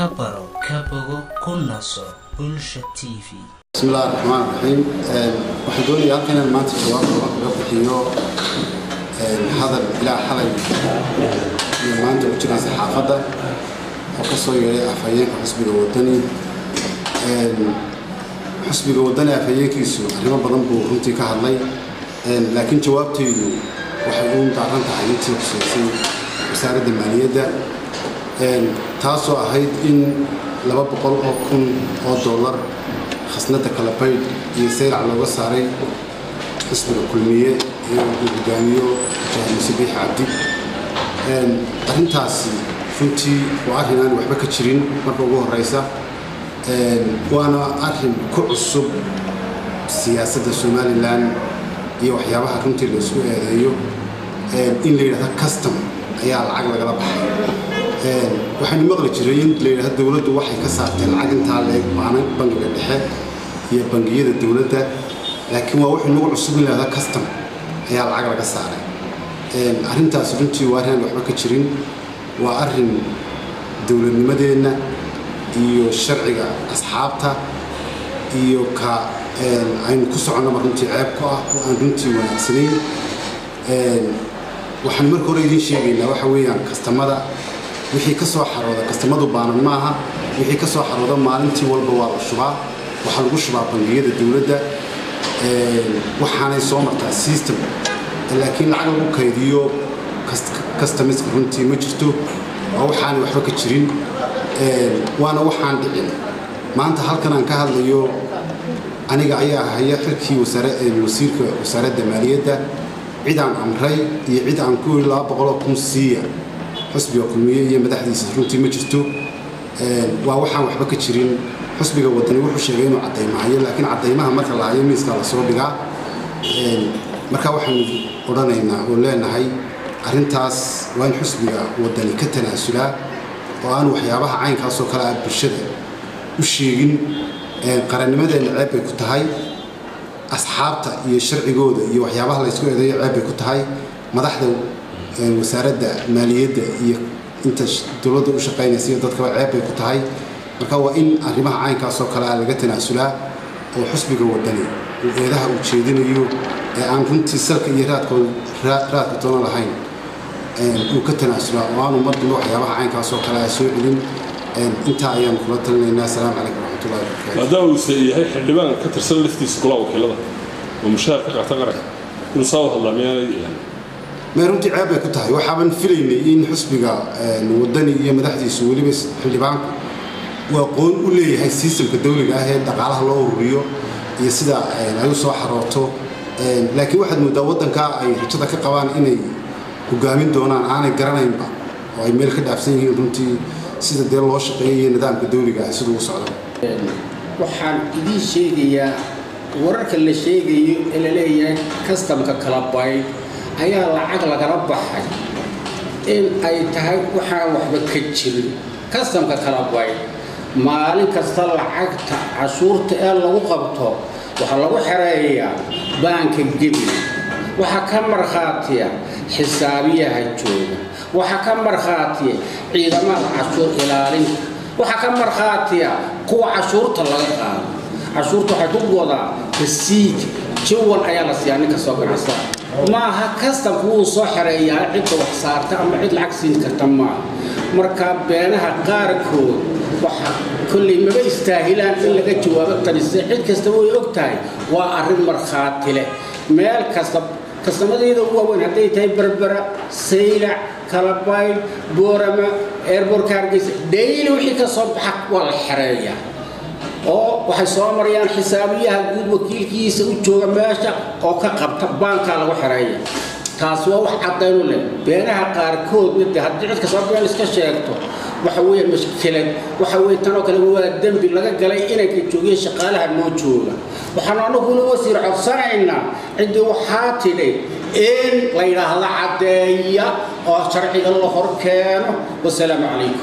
Ka baro, ka bogo, ku naso. Bulsha TV. Bismillahi raxmaan raxiim. Waxaan doonayaa halkan inaan maanta jawaab kaga bixiyo hadal ilaa xalay iyo maanta ku jiray saxaafadda oo ka soo yeedhay afhayeenka xisbiga Wadani. Xisbiga Wadani afhayeenkiisu arrimo badan buu runtii ka hadlay, laakiin jawaabtaydu waxay uun daaran tahay intii khuseysay wasaaradda maaliyadda, taasoo ahayd in 200,000 oo dollar khasnadda Kalabaydh iyo Saylac looga saaray xisbiga Kulmiye ee uu hogaamiyo Mujaahid Muuse Biixi Cabdi. Arrintaasi runtii waa arrin aan waxba ka jirin marka ugu horeysa, waana arrin ku cusub siyaasadda Somaliland iyo waxyaabaha runtii la isku eedeeyo in la yidhahdo custom ayaa lacag lagala baxay. Waxaynu maqli jiray in la yidhahdo dowladdu waxay ka saartay lacag intaa leeg baana bangiga dhexe iyo bangiyada dowladda, laakiin waa wuxuu nagu cusub in la yidhahdo custom ayaa lacag laga saaray. Arrintaasi runtii waa arrin aan waxba ka jirin, waa arrin dowladnimadeenna iyo sharciga asxaabta iyo ka aynu ku soconnaba runtii ceeb ku ah oo aan runtii wanaagsanayn. Waxaan marka hore idiin sheegaynaa waxa weeyaan kastamada wixii ka soo xarooda, kastamadu baanan maaha, wixii ka soo xarooda maalintii walba waa la shubaa, waxaa lagu shubaa bangiyada dowladda, waxaanay soo martaa system, laakiin lacag lagu kaydiyo customerska runtii ma jirto. Waa waxaanay waxba ka jirin, waana waxaan dhicin. Maanta halkan aan ka hadlayo aniga ayaa haya xilkii wasiirka wasaaradda maaliyadda. Cid aan amray iyo cid aan ku yidhi 200,000 siiya xisbiga Kulmiye iyo madaxdiisa runtii ma jirto. Waa waxaan waxba ka jirin. Xisbiga Wadani wuxuu sheegay inuu caddaymahayo, laakiin caddaymaha marka la hayo miiskaa lasoo dhigaa. Marka waxaanu odhanaynaa oo leenahay arrintaas waa in xisbiga Wadani ka tanaasulaa oo aan waxyaabaha caynkaasoo kale ah bulshada u sheegin. Qarannimadeenna ceeb bay ku tahay, asxaabta iyo sharcigooda iyo waxyaabaha laysku eedeeyo ceeb bay ku tahay, madaxda wasaaradda maaliyadda iyo inta dowladda u shaqaynaysa iyo dadkaba ceeb bay ku tahay. Marka waa in arrimaha caynkaasoo kale ah laga tanaasulaa oo xisbiga Wadani uu eedaha uu jeedinayo ee aan runtii salka iyo raadka toona lahayn uu ka tanaasulaa oo aanu mar dambe waxyaabaha caynkaasoo kale ah soo celin. Intaa ayaan kula talinaynaa. Asalaamu calaykum waraxmatullahi wabarakatu. Maadaama uuse yahay xildhibaan ka tirsan laftiisa golaha wakiilada oo mushaar ka qaata qaranka, inuu saa u hadlaa miyaanay? May, runtii ceeb bay ku tahay. Waxaaban filaynay in xisbiga Wadani iyo madaxdiisu, weliba xildhibaanku, uu aqoon u leeyahay sistamka dawliga ah ee dhaqaalaha loo ururiyo iyo sida ay u soo xarooto, laakiin waxaad moodaa waddanka ay rajada ka qabaan inay hogaamin doonaan aanay garanaynba oo ay meel ka dhaafsan yihiin runtii sida dee loo shaqeeyo iyo nidaamka dawliga ah siduu u socdo. Waxaan idiin sheegayaa wararka la sheegayo ee la leeyahay kastamka kala baydh ayaa lacag lagala baxay in ay tahay waxaan waxba ka jirin. Kastamka kala baydh maalin kasta lacagta cashuurta ee lagu qabto waxaa lagu xereeyaa baanka Gebi, waxaa ka markhaatiya xisaabiyaha jooga, waxaa ka markhaatiya ciidamada cashuur ilaalinta, waxaa ka markhaatiya kuwa cashuurta laga qaado. Cashuurta waxay ku godaa rasiid jawal ayaa la siiyaa ninka soo ganacsada maaha. Kastamku wuu soo xereeyaa, cidda wax saarta ama cid lacag siin karta maaha. Marka beenaha qaarkood waxa kolley maba istaahilaan in laga jawaabo. Tanise cid kasta way og tahay, waa arrin markhaati leh. Meel kasta kastamadeeda ugu waaweyn hadday tahay Berbera, Saylac, Kalabayd, Boorama, airportka Hargeysa, daily wixii ka soo baxa waa la xereeyaa oo waxay soo marayaan xisaabiyaha guud wakiilkiisa u jooga meesha oo ka qabta, baankaa lagu xereeya. Taas waa wax caddaynu leh. Beenaha qaarkoodna de haddii cid kastoo been iska sheegto waxa weeye mushkilad. Waxa weeye tanoo kale waa dembi laga galay inanka joogiya shaqaalaha noo jooga. Waxaanu anaguna wasiir codsanaynaa ciddii waxaa tidhi in la yidhaahdo caddeeya oo sharciga la hor keeno. Wasalaamu calaykum.